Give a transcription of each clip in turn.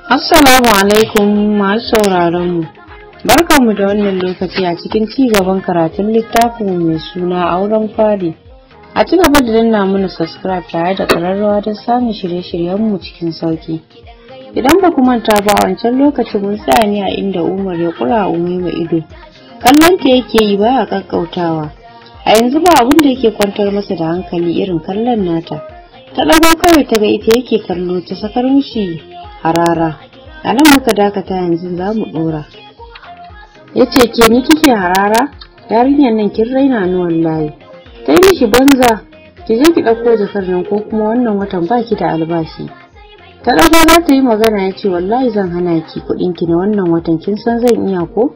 Assalamu alaikum masu sauraron mu. Barkanmu da wannan lokaci a cikin ci gaban karatun littafin mai suna Auren Fari. A ci gaba da danna mana subscribe tare da ƙararrawa don samun shirye-shiryenmu cikin sauki. Idan ba ku manta ba, a wancan lokacin mun tsaya ne a inda Umar ya ƙura Umaima ido. Kallon ta yake yi baya kakkautawa. A yanzu ba abin da yake kwantar masa da hankali irin kallon nata. Ta ɗago kawai ta ga ita yake kallo, ta sakar mishi harara. A nan muka dakata, yanzu za mu ɗora. Ya ce, "Ke ni kike harara? Yarinyar nan kin raina ni wallahi." Ta yi mishi banza. "Ki je ki ɗauko jakar nan, ko kuma wannan watan baki da albashi." Ta ɗago za ta yi magana, ya ce, "Wallahi zan hana ki kuɗin ki na wannan watan, kin san zan iya ko?"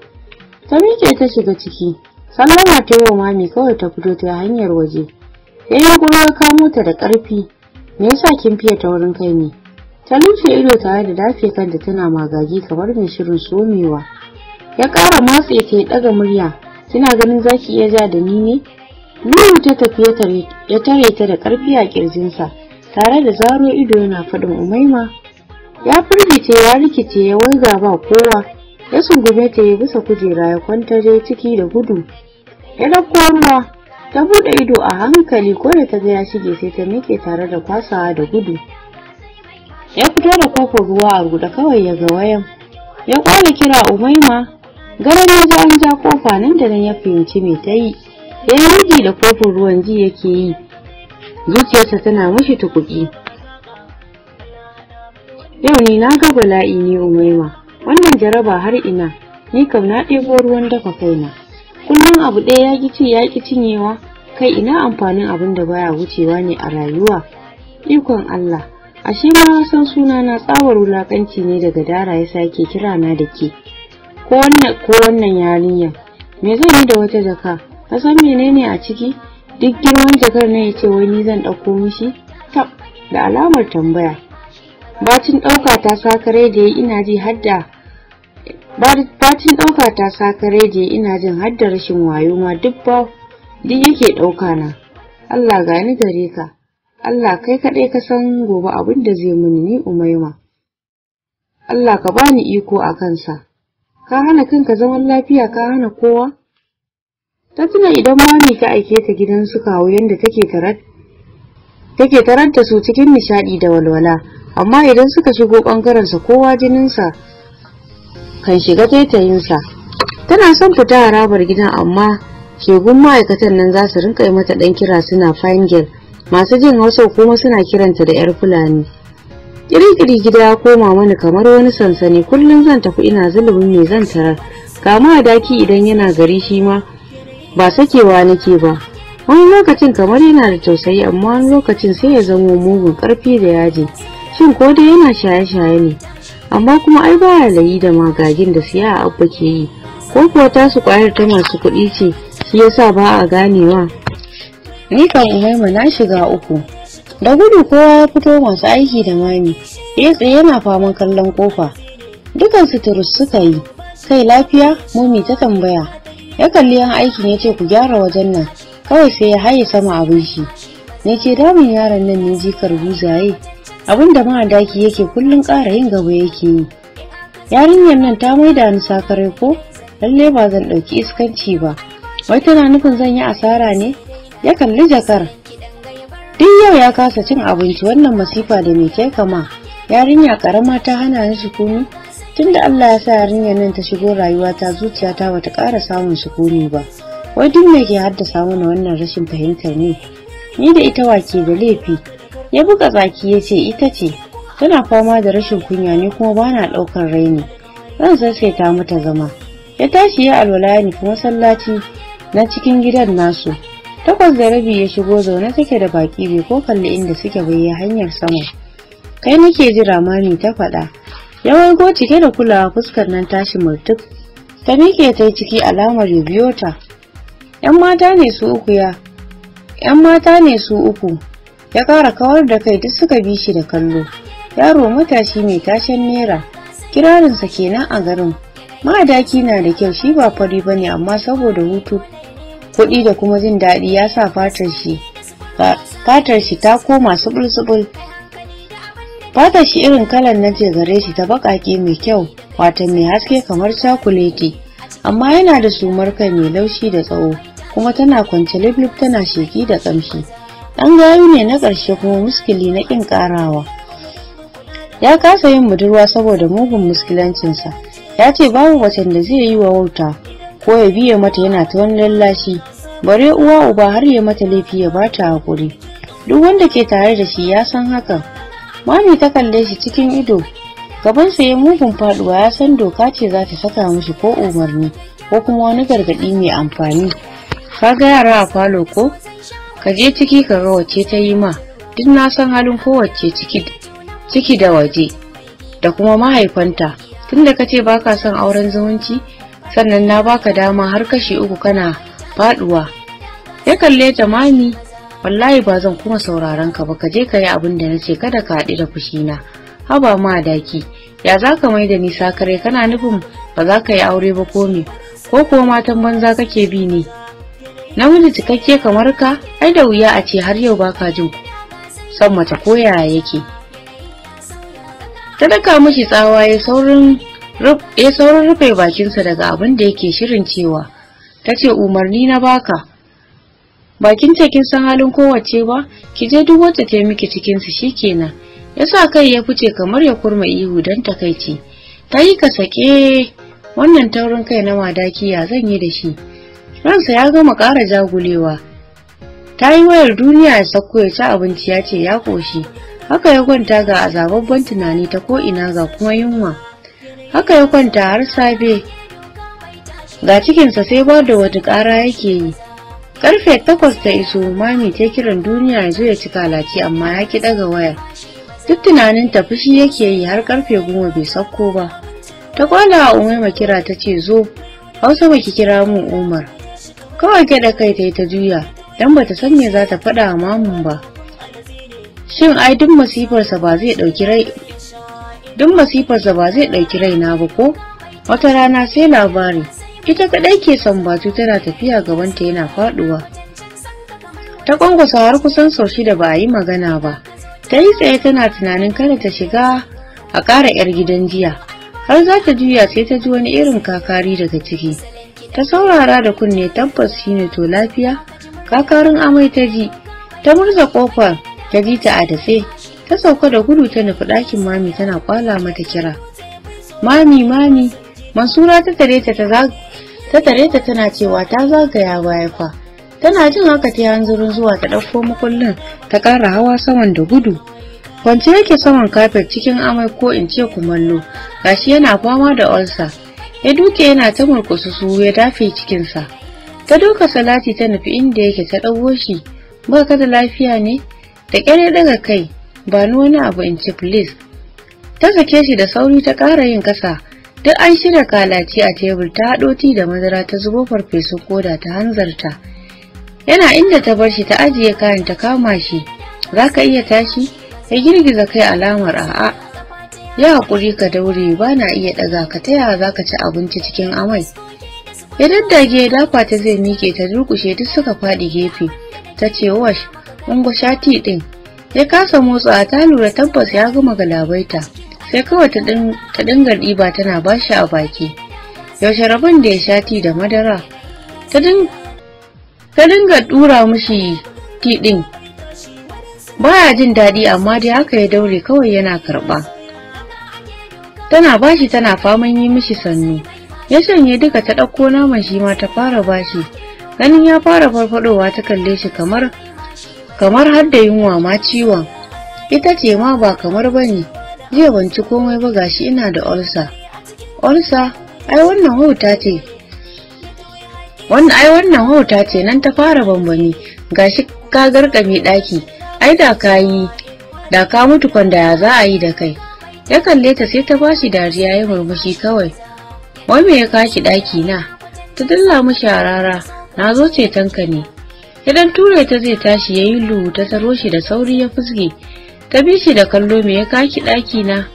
Ta miƙe ta shiga ciki. Sallama ta yi wa mami kawai ta fito ta hanyar waje. Ya yi ya kamo ta da ƙarfi. "Me yasa kin fiye taurin kai ne?" Ta lumshe ido tare da dafe kanta tana magagi kamar mai shirin somewa. Ya ƙara matse ta, ya ɗaga murya, "Kina ganin zaki iya ja da ni ne?" Nuhu ta tafi ya tare ta da ƙarfi a ƙirjinsa tare da zaro ido yana faɗin, "Umaima." Ya firgice, ya rikice, ya waiga ba kowa. Ya sungume ta, ya bisa kujera ya kwantar dai ciki da gudu. Ya ɗauko ruwa. Ta buɗe ido a hankali, ko da ta ga ya shige sai ta miƙe tare da kwasawa da gudu. Ya fito da kofin ruwa a ruɗe, kawai ya ga wayan. Ya kwala kira, "Umaima." Garan ya ji an ja kofa, nan da nan ya fahimci me ta yi. Ya yi da kofin ruwan, ji yake yi zuciyarsa tana mashi tukuki. "Yau ni na ga bala'i ne, Umaima. Wannan jaraba har ina? Ni kam na ɗebo ruwan dafa kaina. Kullum abu ɗaya ya ƙi ci ya ƙi cinyewa. Kai, ina amfanin abin da baya wucewa ne a rayuwa? Ikon Allah, ashe ma san suna na. Tsabar wulakanci ne daga dara ya sake kira na da ke. Ko wannan, ko wannan yarinya. Me zan yi da wata jaka? Ka san menene a ciki? Duk girman jakar ne yace wai ni zan ɗauko mishi? Tab, da alamar tambaya. Bacin ɗauka ta sakare da ina ji hadda bacin ɗauka ta sakare da ina jin hadda rashin wayo ma duk ba duk yake ɗauka na. Allah gani gare ka. Allah kai kaɗai ka san gobe abin da zai muni ni Umaima. Allah ka bani iko a kansa. Ka hana kanka zaman lafiya, ka hana kowa." Ta tuna idan mami ta aike ta gidan su kawo yanda take tarar da su cikin nishaɗi da walwala, amma idan suka shigo ɓangaren sa kowa jininsa kan shiga taitayinsa. Tana son fita harabar gidan, amma shegun ma'aikatan nan za su rinka yi mata ɗan kira suna "fine girl", masu jin Hausa kuma suna kiranta da 'yar Fulani. Kirikiri gida ya koma mani kamar wani sansani. Kullum zan tafi ina zulumin me zan tarar. Kama a daki idan yana gari, shi ma ba sakewa nake ba. Wani lokacin kamar yana da tausayi, amma wani lokacin sai ya zamo mugun karfi da yaji. Shin ko dai yana shaye-shaye ne? Amma kuma ai baya layi da magagin da siya a Abba ke yi. Ko kuwa tasu kwayar ta masu kuɗi ce, shi yasa ba a ganewa? Ni kan Umaima na shiga uku. Da gudu kowa ya fito, masu aiki da mami. Ya tsaye yana faman kallon kofa. Dukansu turus suka yi. "Kai, lafiya?" Mummy ta tambaya. Ya kalli yan aikin ya ce, "Ku gyara wajen nan." Kawai sai ya haye sama abin shi. Ne ke damun yaron nan ne, jikar buzaye? Abin da daki yake kullum ƙara yin gaba yake yi. Yarinyar nan ta maida ni sakare ko? Lalle ba zan ɗauki iskanci ba. Wai tana nufin zan yi asara ne? Ya kalli jakar. Duk yau ya kasa cin abinci. Wannan masifa da me kai kama? Yarinya karama ta hana ni sukuni. Tunda Allah ya sa yarinyar nan ta shigo rayuwata, zuciyata bata ƙara samun sukuni ba. Wai duk me ke haddasa mana wannan rashin fahimtar ne? Ni da ita, wake da laifi? Ya buga tsaki ya ce, "Ita ce. Tana fama da rashin kunya, ne kuma bana ɗaukar raini. Zan saisaita mata zama." Ya tashi ya alwala, ya nufi masallaci na cikin gidan nasu. 8:30 ya shigo, zaune take da baki, bai ko kalli inda suke bai ya hanyar sama. "Kai nake jira," mami ta faɗa. Ya waigo cike da kulawa, fuskar nan tashi murtuk. Ta miƙe ta ciki alamar ya biyo ta. Yan mata ne su uku ya yan mata ne su uku. Ya ƙara kawar da kai, duk suka bi shi da kallo. Yaro matashi mai tashen naira, kirarinsa kenan a garin. Madaki na da kyau, shi ba fari bane, amma saboda hutu, kuɗi da kuma jin daɗi ya sa fatar shi Fatar shi ta koma subul-subul. Fatar shi irin kalan nan ce gare shi ta baƙaƙe mai kyau, wato mai haske kamar cakuleti. Amma yana da sumar kai mai laushi da tsawo, kuma tana kwance lif tana sheki da ƙamshi. Ɗan gayu ne na ƙarshe kuma muskili na ƙin ƙarawa. Ya kasa yin budurwa saboda mugun muskilancinsa. Ya ce babu macen da zai yi wa wauta ko ya biye mata yana ta wani lallashi, bare uwa uba har ya mata laifi ya bata hakuri. Duk wanda ke tare da shi ya san hakan. Mami ta kalle shi cikin ido, gabansa ya mugun faduwa, ya san doka ce za ta saka mishi ko umarni ko kuma wani gargadi mai amfani. Ka ga yara a falo ko? Ka je ciki ka ga wacce ta yi ma, duk na san halin kowacce ciki da waje da kuma mahaifanta. Tunda ka ce baka son auren zumunci, sannan na baka dama har kashi 3 kana faduwa. Ya kalle ta, mami wallahi ba zan kuma sauraron ka ba, ka je ka yi abin da nace, kada ka haɗu da fushina. Haba ma daki, ya za ka mai da ni sakare? Kana nufin ba za ka yi aure ba ko me? Ko kuwa matan banza kake bi ne? Namiji cikakke kamar ka, ai da wuya a ce har yau baka jin son mace ko yaya yake. Ta daka mishi tsawa, ya saurin rufe bakinsa daga abin da yake shirin cewa. Ta ce umarni na baka. Bakin ce kin san halin kowace ba, ki je duk wacce ta miki cikin su shikenan. Ya sa kai ya fice kamar ya kurma ihu don takaici. Ta yi ka sake wannan taurin kai na madaki, ya zan yi da shi? Ransa ya gama ƙara jagulewa. Ta yi wayar duniya ya sauko ya ci abinci, ya ce ya ƙoshi. Haka ya kwanta ga azababban tunani ta ko'ina ga kuma yunwa. Haka ya kwanta har safe. Ga cikinsa sai ba da wata ƙara yake yi. Karfe 8 ta iso, mami ta kiran duniya ya zo ya ci kalaci amma ya ki ɗaga wayar. Duk tunanin ta fushi yake yi har karfe 10 bai sauko ba. Ta kwala wa Umaima kira ta ce zo, Hausa baki kira mun Umar. Kawai gyaɗa kai ta yi ta juya, don bata san me za ta faɗa wa mamun ba. Shin ai duk masifarsa ba zai ɗauki rai duk masifarsa ba zai ɗauki raina ba ko? Wata rana sai labari. Ita kaɗai ke sambatu tana tafiya gabanta yana faɗuwa. Ta kwankwasa har kusan sau 6 ba a yi magana ba. Ta yi tsaye tana tunanin kada ta shiga a ƙara 'yar gidan jiya. Har za ta juya sai ta ji wani irin kakari daga ciki. Ta saurara da kunne, tabbas shine to lafiya. Kakarin amai ta ji. Ta murza kofar ta ji ta a datse. Ta sauka da gudu ta nufi ɗakin mami tana kwala mata kira. Mami, mami. Mansura ta tare ta ta tana cewa ta zagaya baya fa. Tana jin haka ta hanzarin zuwa ta ɗauko makullin ta ƙara hawa saman da gudu. Kwance yake saman kafet cikin amai ko in ce kumallo, gashi yana fama da ulcer. Ya duke yana ta murƙususu ya dafe cikinsa. Ta doka salati ta nufi inda yake ta ɗago shi. Ba ka da lafiya ne? Da ƙyar ya ɗaga kai, ba ni wani abu in ci please. Ta sake shi da sauri ta ƙara yin ƙasa. Duk an shirya kalaci a tebur, ta haɗo ti da madara ta zubo farfesun koda ta hanzarta. Yana inda ta bar shi ta ajiye kayan ta kama shi. Za ka iya tashi? Ya girgiza kai alamar a'a. Ya haƙuri ka daure, ba na iya ɗaga ka, ta yaya za ka ci abinci cikin amai? Ya daddage ya dafa ta zai miƙe, ta durƙushe duk suka faɗi gefe. Ta ce wash, ungo shati ɗin. Ya kasa motsawa, ta lura tabbas ya gama galabaita. Sai kawai ta dinga ɗiba tana bashi a baki. Yaushe rabon da ya sha ti da madara? Ta dinga ɗura mishi ti ɗin. Baya jin daɗi amma dai haka ya daure kawai yana karɓa. Tana bashi tana faman yi mishi sannu. Ya shanye duka, ta ɗauko naman shi ma ta fara bashi. Ganin ya fara farfadowa ta kalle shi kamar har da yunwa ma ciwon. Ita ce ma ba kamar bane. Jiya ban ci komai ba gashi ina da ulcer. Ulcer? Ai wannan wauta ce. Wannan wauta ce nan ta fara bambami. Gashi ka garkame ɗaki. Ai da ka yi, da ka mutu kwanda ya za a yi da kai. Ya kalle ta sai ta bashi dariya ya murmushi kawai. Wai me ya kaki ɗaki na? Ta dalla mishi harara, na zo cetonka ne. Ya dan ture ta zai tashi ya yi luhu, ta taro shi da sauri ya fusge. Ta bi shi da kallo, me ya kaki ɗaki na?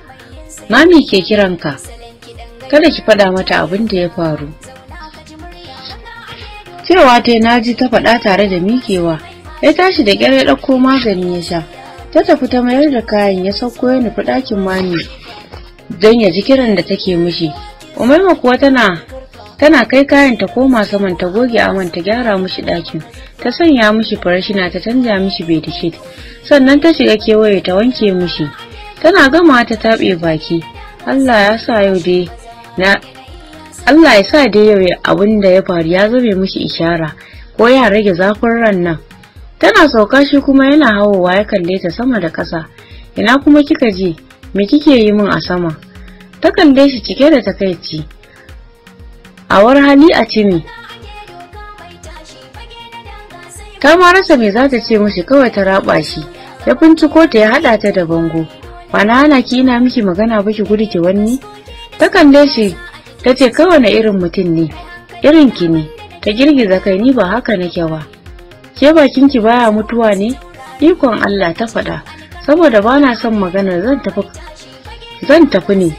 Mami ke kiranka. Kada ki faɗa mata abin da ya faru. Cewa ta naji ta faɗa tare da miƙewa. Ya tashi da ƙyar ya ɗauko magani ya sha. Ta tafi ta mayar da kayan, ya sauko ya nufi ɗakin mami don ya ji kiran da take mishi. Umaima kuwa tana kai kayan ta koma saman, ta goge aman, ta gyara mishi ɗakin, ta sanya mishi farashina, ta canja mishi bedsheet, sannan ta shiga kewaye ta wanke mishi. Tana gama ta taɓe baki. Allah ya sa yau dai na Allah ya sa dai yau abin da ya faru ya zame mishi ishara, ko ya rage zafin ran nan. Tana sauka shi kuma yana hawowa, ya kalle ta sama da ƙasa. Ina kuma kika je? Me kike yi min a sama? Ta kalle shi cike da takaici. Awar hali a cimi. Ta ma rasa me za ta ce mishi, kawai ta raba shi. Ya binciko ta ya haɗa ta da bango. Ba na hana ki ina miki magana ba ki gudu ki wanni? Ta kalle shi ta ce kai wani irin mutum ne? Irin ki ne. Ta girgiza kai, ni ba haka nake ba. Ke bakin ki baya mutuwa ne? Ikon Allah, ta faɗa. Saboda ba na son maganar zan tafi ne.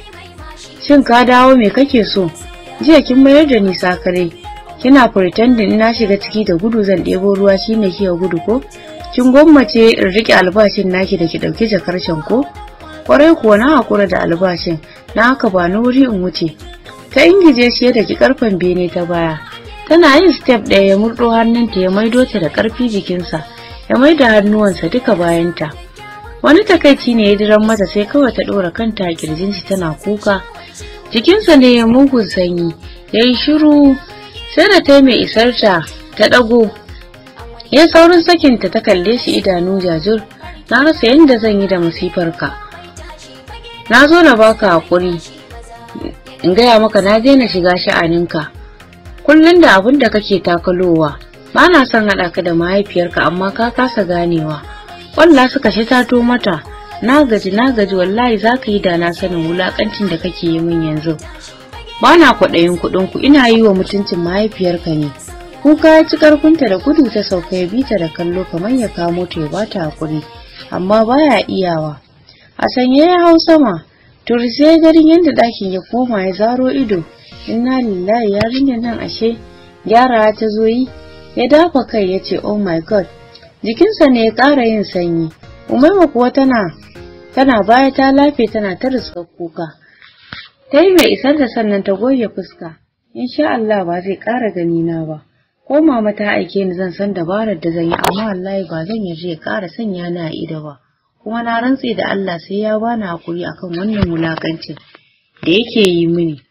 Shin ka dawo, me kake so? Jiya kin mayar da ni sakare. Kina pretending ina shiga ciki da gudu zan ɗebo ruwa, shine kika gudu ko? Kin gwammace in rike albashin naki da ki ɗauki jakar can ko? Kwarai kuwa, na hakura da albashin, na haka ba na wuri in wuce. Ta ingije shi da ki karfen bene ta baya. Tana yin step ɗaya ya murɗo hannunta ya maido ta da ƙarfi jikinsa, ya maida hannuwansa duka bayanta. Wani takaici ne ya diran mata, sai kawai ta ɗora kanta a kirjin shi tana kuka. Jikinsa ne ya mugun sanyi, ya yi shiru sai da ta mai isarta ta ɗago. Ya saurin sakinta, ta kalle shi idanu jajur. Na rasa yadda zan yi da masifarka. Na zo na baka hakuri, in gaya maka na daina shiga sha'aninka. Kullum da abin da kake takalowa, ba na son haɗa ka da mahaifiyarka, amma ka kasa ganewa. Ƙwalla suka shi tato mata. Na gaji, na gaji wallahi. Za ka yi da na sanin wulaƙancin da kake yi min yanzu. Ba na kwaɗayin kuɗinku, ina yi wa mutuncin mahaifiyarka ne. Kuka ya ci ƙarfinta, da gudu ta sauka, ya bi ta da kallo kamar ya kamo ta ya ba ta haƙuri, amma baya iyawa. A sanye ya hau sama turise, ya garin yadda ɗakin ya koma, ya zaro ido. Inna lillahi, yarinyar nan ashe gyara ta zo yi. Ya dafa kai ya ce, "Oh my God." Jikinsa ne ya ƙara yin sanyi. Umaima kuwa tana baya ta lafe tana ta riskar kuka. Ta yi mai isar da sannan ta goge fuska. Insha Allah ba zai ƙara gani na ba. Ko mama ta aike ni zan san dabarar da zan yi, amma wallahi ba zan yarda ya ƙara sanya ni a ido ba. Kuma na rantse da Allah sai ya bani hakuri akan wannan wulakancin da yake yi mini.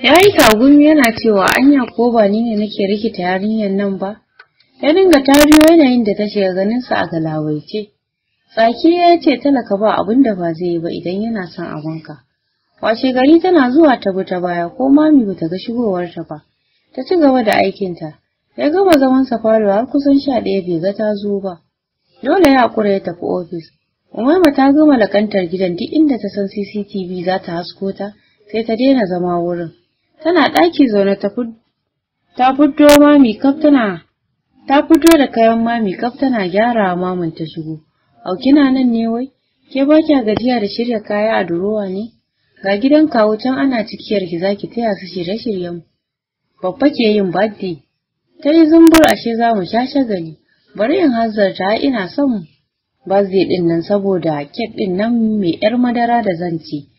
Ya yi tagumi yana cewa, anya ko ba ni ne nake rikita yarinyar nan ba? Ya dinga tariyo yanayin da ta shiga ganinsa a galawaice. Tsaki ya ce, talaka ba abin da ba zai yi ba idan yana son abinka. Washe gari tana zuwa ta bi ta baya, ko mami bata ga shigowarta ba. Ta ci gaba da aikinta. Ya gama zaman sa falo har kusan 11 bai ga ta zo ba. Dole ya hakura ya tafi ofis. Umaima ta gama lakantar gidan, duk inda ta san CCTV za ta hasko ta, sai ta daina zama wurin. Tana ɗaki zaune ta fito mami kaf tana ta fito da kayan mami kaf tana gyara, mamin ta shigo. Au, kina nan ne wai? Ke ba kya gajiya da shirya kaya a durowa ne? Ga gidan kawu can ana cikiyar ki, zaki taya su shirye-shiryen. Babba ke yin birthday. Ta yi zumbur, ashe za mu sha shagali. Bari in hanzarta, ina son birthday din nan saboda kek din nan mai yar madara da zan ci.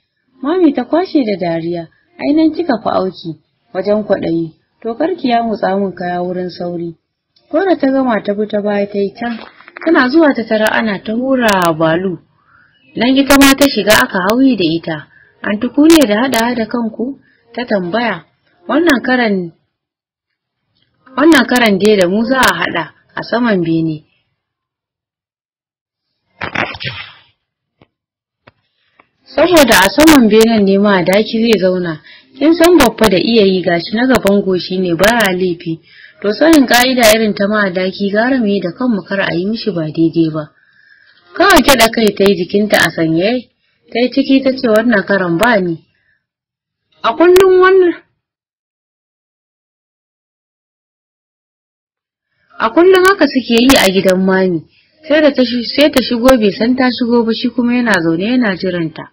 Mami ta kwashe da dariya. Ai nan kika fi auki wajen kwaɗayi. To karki ya mutsa min kaya wurin sauri. Ko da ta gama ta bi ta baya ta yi can. Tana zuwa ta tara ana ta hura balloon. Nan ita ma ta shiga aka hauyi da ita. Anti, ku ne da haɗa da kanku? Ta tambaya. Wannan karan dai da mu za a haɗa a saman bene. Saboda a saman benen ne ma daki zai zauna. Kin san babba da iya yi, gashi na gaban goshi ne, baya laifi. To sanin ka'ida irin ta ma daki, gara mu yi da kanmu, kar a yi mishi ba daidai ba. Kawai gyaɗa kai ta yi jikinta a sanye. Ta yi ciki ta ce, wannan karan ba ni. A kullum haka suke yi a gidan mami. Sai ta shigo bai san ta shigo ba, shi kuma yana zaune yana jiranta.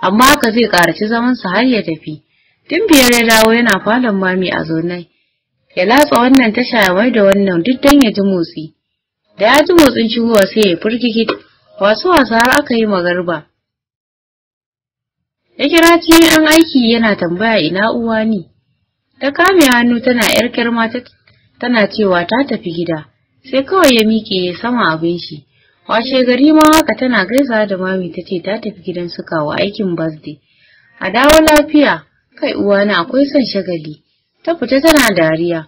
Amma haka zai karaci zaman sa har ya tafi. Tun 5 ya dawo yana falon mami a zaune. Ya latsa wannan tasha ya mai da wannan duk dan ya ji motsi. Da ya ji motsin shigowa sai ya firgigi. Wasu wasa har aka yi magarba. Ya kira cikin ɗan aiki yana tambaya ina uwa ni. Ta kame hannu tana yar kyarma tana cewa ta tafi gida. Sai kawai ya miƙe ya sama abin shi. Washe gari ma haka tana gaisawa da mami ta ce ta tafi gidan su kawo aikin birthday. A dawo lafiya, kai uwana akwai son shagali. Ta fita tana dariya.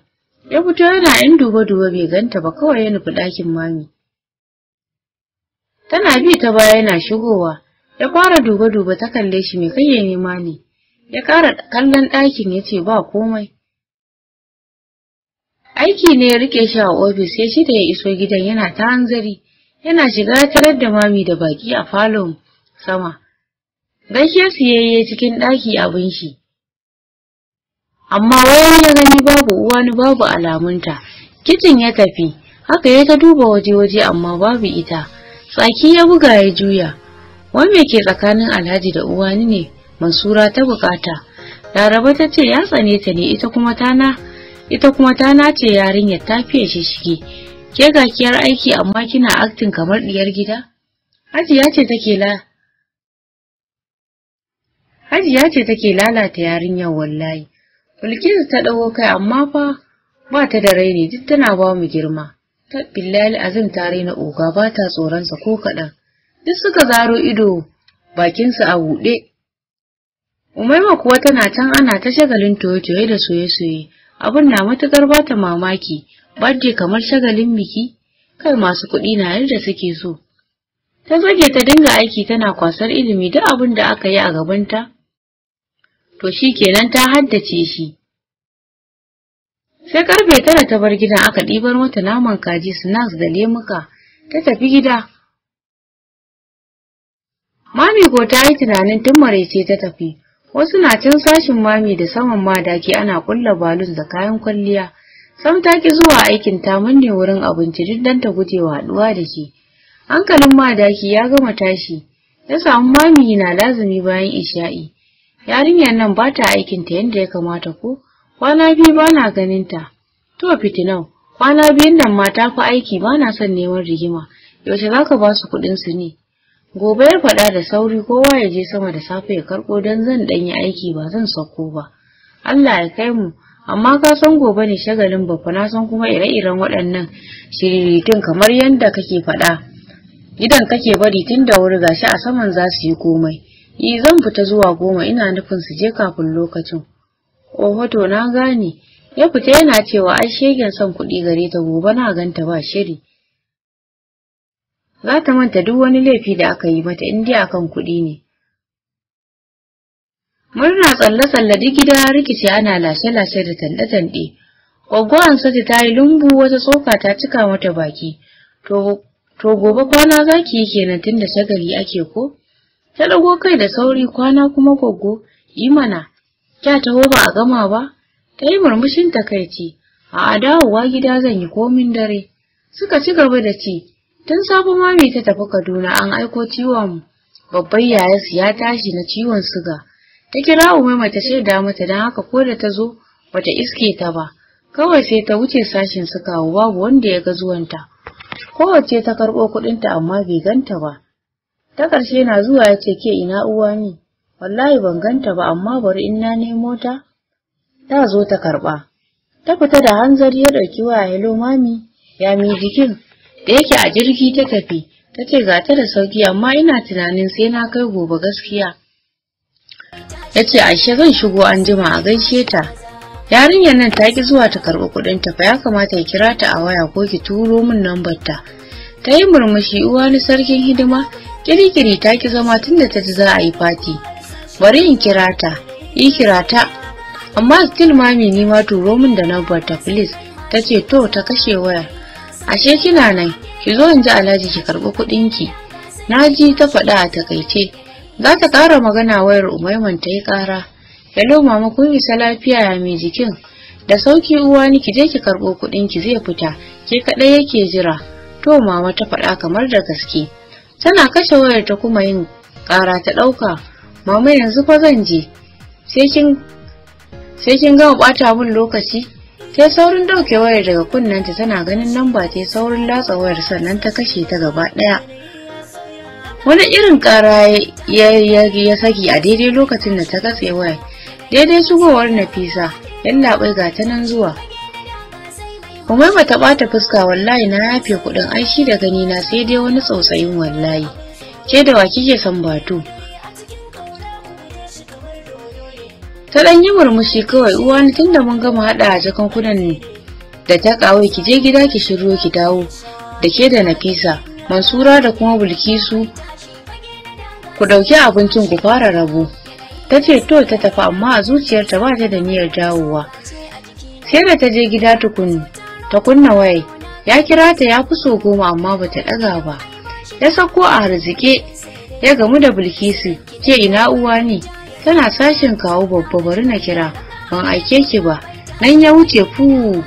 Ya fito yana in duba-duba bai ganta ba, kawai ya nufi ɗakin mami. Tana bi ta baya yana shigowa. Ya fara duba-duba ta kalle shi, mai kai ya nema ne. Ya ƙara kallon ɗakin ya ce ba komai. Aiki ne ya rike shi a ofis, ya shi da ya iso gidan yana ta hanzari. Yana shiga tarar da mami da baki a falon sama. Gaishe su yayye cikin ɗaki abin shi. Amma wani ya gani babu uwani babu alamunta. Kicin ya tafi, haka ya ta duba waje-waje amma babu ita. Tsaki ya buga ya juya. Wai me ke tsakanin Alhaji da uwani ne? Mansura ta bukata. Laraba ta ce ya tsane ta ne, ita kuma ta nace yarinyar ta fiye shishige. Ke ga kiyar aiki amma kina acting kamar diyar gida? Hajiya ce take lalata yarinyar wallahi. Bilkisu ta dago kai amma fa ba ta da raini, duk tana ba mu girma. Ta billahi azim ta raina oga, ba ta tsoron sa ko kaɗan. Duk suka zaro ido bakinsu a buɗe. Umaima kuwa tana can ana ta shagalin toye-toye da soye-soye. Abin na matuƙar ba ta mamaki, birthday kamar shagalin biki, kai masu kuɗi na yadda suke so. Ta zage ta dinga aiki tana kwasar ilimi, duk abin da aka yi a gabanta, to shi kenan ta haddace shi. Sai 9:00 ta bar gidan, aka ɗibar mata naman kaji, snacks da lemuka, ta tafi gida. Mami ko ta yi tunanin tun maraice ta tafi. Wasu na can sashin mami da saman madaki ana kulla balun da kayan kwalliya. Sam ta ki zuwa aikin, ta manne wurin abinci duk dan ta guje wa haɗuwa da shi. Hankalin madaki ya gama tashi. Ya samu mami na lazumi bayan isha'i. Yarinyar nan ba ta aikin ta yadda ya kamata ko? Kwana biyu ba na ganin ta. To fitinau, kwana biyun nan ma ta fi aiki, ba na son neman rigima. Yaushe za ka ba su kuɗin su ne? Gobe ya faɗa da sauri, kowa ya je sama da safe ya karɓo don zan ɗan yi aiki ba zan sauko ba. Allah ya kai mu, amma ka san gobe ne shagalin babba, na san kuma ire-iren waɗannan shiriritun kamar yadda kake faɗa. Gidan kake bari tun da wuri, gashi a saman za su yi komai. Yi zan fita zuwa 10, ina nufin su je kafin lokacin. Oho to na gane. Ya fita yana cewa ai shegen son kuɗi gare ta, gobe na ganta ba shiri. Za ta manta duk wani laifi da aka yi mata in dai akan kuɗi ne. Murna tsalle-tsalle duk gida rikice, ana lashe-lashe da tanɗe-tanɗe. Gwaggo Hansatu ta yi lumbu, wata tsoka ta cika mata baki. To gobe kwana za ki yi kenan tunda shagali ake ko? Ta ɗago kai da sauri, kwana kuma gwaggo, yi mana. Kya taho ba a gama ba? Ta yi murmushin takaici. A'a dawowa gida zan yi komin dare. Suka ci gaba da ci. Tun safe mami ta tafi Kaduna, an aiko ciwon babban yayarsu ya tashi na ciwon suga. Ta kira Umaima ta shaida mata, don haka ko da ta zo bata iske ta ba. Kawai sai ta wuce sashin su kawo, babu wanda ya ga zuwanta. Kowacce ta karɓo kuɗinta amma bai ganta ba. Ta ƙarshe na zuwa ya ce ke ina uwa ni? Wallahi ban ganta ba, amma bari in na nemo ta, ta zo ta karɓa. Ta fita da hanzari, ya ɗauki waya, hello mami, ya mi jikin? Da yake a jirgi ta tafi, ta ce ga ta da sauki amma ina tunanin sai na kai gobe gaskiya. Ya ce ashe zan shigo an jima a gaishe ta. Yarinyar nan ta ki zuwa ta karɓi kuɗin ta fa, ya kamata ya kira ta a waya ko ki turo min lambar ta. Ta yi murmushi, uwa ni sarkin hidima, kirikiri ta ki zama tunda ta ji za a yi fati. Bari in kira ta, yi kira ta. Amma still mami ni ma turo min da lambar ta please. Ta ce to, ta kashe wayar. Ashe kina nan, ki zo in ji Alhaji ki karɓi kuɗinki. Na ji, ta faɗa a takaice. Za ta ƙara magana wayar Umaiman ta yi ƙara. Hello mama, kun isa lafiya, ya mai jikin? Da sauki uwa ni, ki je ki karɓo kuɗinki zai fita, ke kaɗai yake jira. To mama, ta faɗa kamar da gaske. Tana kashe wayar ta kuma yin ƙara, ta ɗauka. Mama yanzu fa zan je. Sai kin gama ɓata min lokaci. Ta saurin dauke wayar daga kunnenta, tana ganin lamba ta saurin latsa wayar sannan ta kashe ta gaba daya. Wani irin kara ya saki a daidai lokacin da ta katse wayar. Daidai shigowar Nafisa, yallaɓai ga ta nan zuwa. Umaima ta bata fuska, wallahi na yafe kuɗin, ai shi da gani na sai dai wani tsautsayin wallahi. Ke da wa kike sambatu? Ta ɗan yi murmushi kawai, uwa ni tunda mun gama haɗa jakankunan da ta kawai, ki je gida ki shiryo ki dawo da ke da Nafisa, Mansura da kuma Bilkisu, ku ɗauki abincin ku fara rabo. Ta ce to, ta tafi, amma a zuciyarta ba ta da niyyar dawowa. Sai da ta je gida tukun ta kunna waya, ya kira ta ya fi so 10 amma bata ɗaga ba. Ya sauko a harzike ya gamu da Bilkisu, ce ina uwa ne? Tana sashin kawo babba, bari na kira, ban aike ki ba. Nan ya wuce fu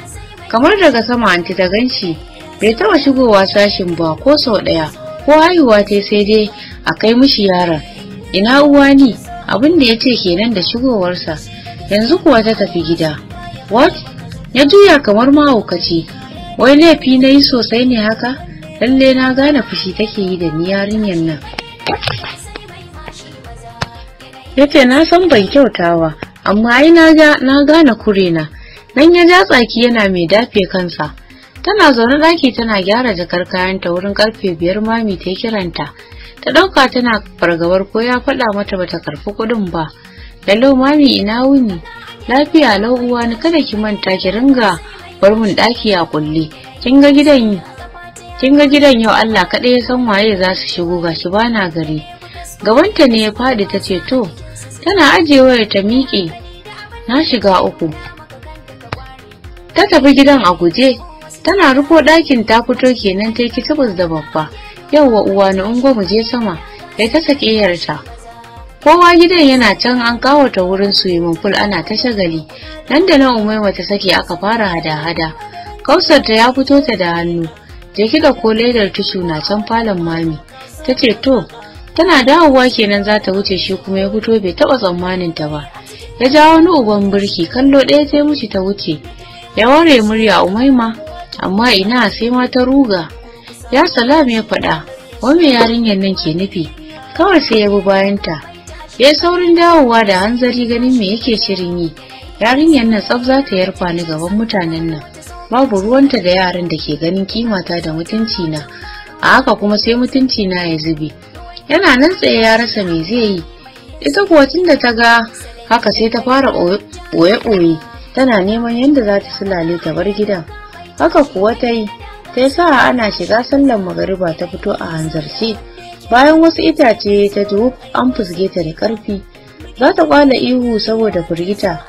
kamar daga sama anti ta ganshi. Bai taba shigowa sashin ba ko sau daya, ko haihuwa ta sai dai a kai mishi yaron. Ina uwa ne? Abin da ya ce kenan da shigowarsa. Yanzu kuwa ta tafi gida. What? Ya juya kamar mahaukaci. Wai laifi na yi sosai ne haka? Lalle na gane fushi take yi da ni yarinyar nan. Yace na san ban kyautawa, amma ai na gane kurena. Nan ya ja tsaki yana mai dafe kansa. Tana zaune daki tana gyara jakar kayanta wurin karfe 5 mami ta kiranta. Ta dauka tana fargabar ko ya faɗa mata bata karfi kuɗin ba. Lallo mami ina wuni? Lafiya lau uwa ni, kada ki manta ki ringa bar mun daki a kulle. Kin ga gidan yau Allah kaɗai ya san waye za su shigo, gashi bana gari. Gabanta ne ya faɗi ta ce to. Tana ajiye wayar ta miƙe. Na shiga uku. Ta tafi gidan a guje. Tana rufo ɗakin ta fito kenan ta yi kitibus da babba. Yauwa uwa na ungo mu je sama. Ya ta sake yarta. Kowa gidan yana can an kawata wurin swimming pool ana ta shagali. Nan da nan Umaima ta sake aka fara hada-hada. Kausar ta ya fito ta da hannu. Je ki ko ledar tishu na can falon mami. Ta ce to. Tana dawowa kenan za ta wuce, shi kuma ya fito bai taba tsammanin ta ba. Ya ja wani uban birki, kallo ɗaya ta mishi ta wuce. Ya ware murya Umaima, amma ina sai ma ta ruga. Ya salam ya faɗa, wai me yarinyar nan ke nufi? Kawai sai ya bi bayanta. Ya saurin dawowa da hanzari ganin me yake shirin yi. Yarinyar nan tsaf za ta yarfa ni gaban mutanen nan. Babu ruwanta da yaran da ke ganin kimata da mutunci na. A haka kuma sai mutunci na ya zube. Yana nan tsaye ya rasa me zai yi. Ita kuwa tunda ta ga haka sai ta fara ɓoye-ɓoye, tana neman yadda za ta sulale ta bar gidan. Haka kuwa ta yi, ta sa ana shiga sallar magariba ta fito a hanzarce. Bayan wasu itace ta ji an fusge ta da ƙarfi. Za ta kwala ihu saboda firgita,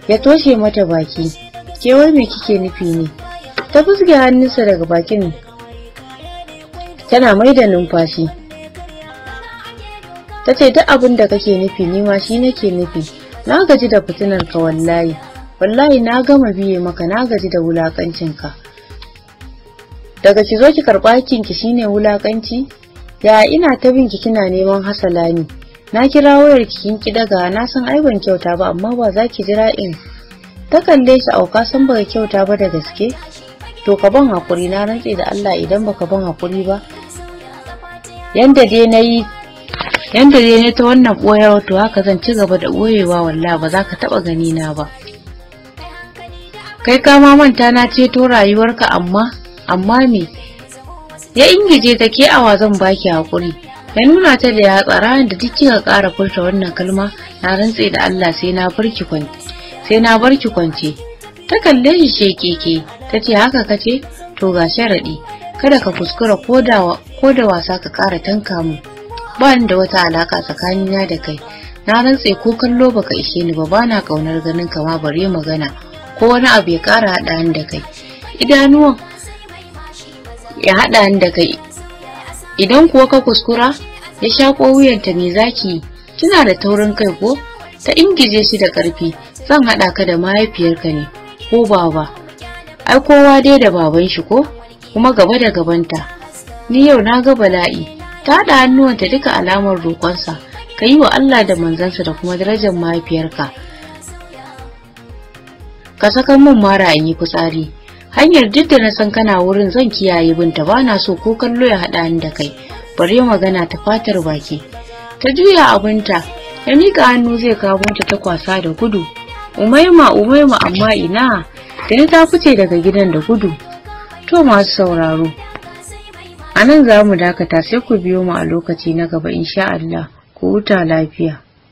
ya toshe mata baki. Ke wai me kike nufi ne? Ta fusge hannunsa daga bakin tana mai da numfashi. Ta ce duk abin da kake nufi ni ma shi nake nufi. Na gaji da fitinar ka wallahi. Wallahi na gama biye maka, na gaji da wulakancin ka. Daga ki zo ki karɓa kinki shine wulakanci? Ya ina ta binki kina neman hasala ni. Na kira wayar ki kin ki daga, na san ai ban kyauta ba amma ba za ki jira in. Ta kalle shi, auka san baka kyauta ba da gaske? To ka ban hakuri, na rantse da Allah idan baka ban hakuri ba. Yanda dai nayi yanda dai ne ta wannan boyarwa to haka zan ci gaba da boyewa, wallahi ba za ka taba gani na ba. Kai ka ma manta na ceto rayuwarka, amma me? Ya ingije ta, ke awa zan baki hakuri. Ya nuna ta da yatsa, ranar da duk kika ƙara furta wannan kalma na rantse da Allah sai na barki kwance. Sai na barki kwance. Ta kalle shi shekeke, ta ce haka kace? To ga sharadi, kada ka kuskura ko da wasa ka ƙara tanka mu. Ba ni da wata alaka tsakanina da kai. Na rantse ko kallo baka ishe ni ba, bana kaunar ganin ka ma bare magana ko wani abu ya ƙara haɗa ni da kai. Idanuwan ya haɗa ni da kai. Idan kuwa ka kuskura, ya shaƙo wuyanta, me zaki? Kina da taurin kai ko? Ta ingije shi da ƙarfi, zan haɗa ka da mahaifiyarka ne ko baba? Ai kowa dai da baban shi ko? Kuma gaba da gabanta. Ni yau na ga bala'i. Ta haɗa hannuwanta duka alamar roƙonsa, ka yi wa Allah da manzansa da kuma darajar mahaifiyarka. Ka saka min mara in yi fitsari. Hanyar duk da na san kana wurin zan kiyaye binta, ba na so ko kallo ya haɗa ni da kai, bare magana ta fatar baki. Ta juya abinta, ya mika hannu zai kawo ta, ta kwasa da gudu. Umaima, Umaima, amma ina, tuni ta fice daga gidan da gudu. To masu sauraro, a nan za mu dakata, sai ku biyo mu a lokaci na gaba insha Allah. Ku huta lafiya.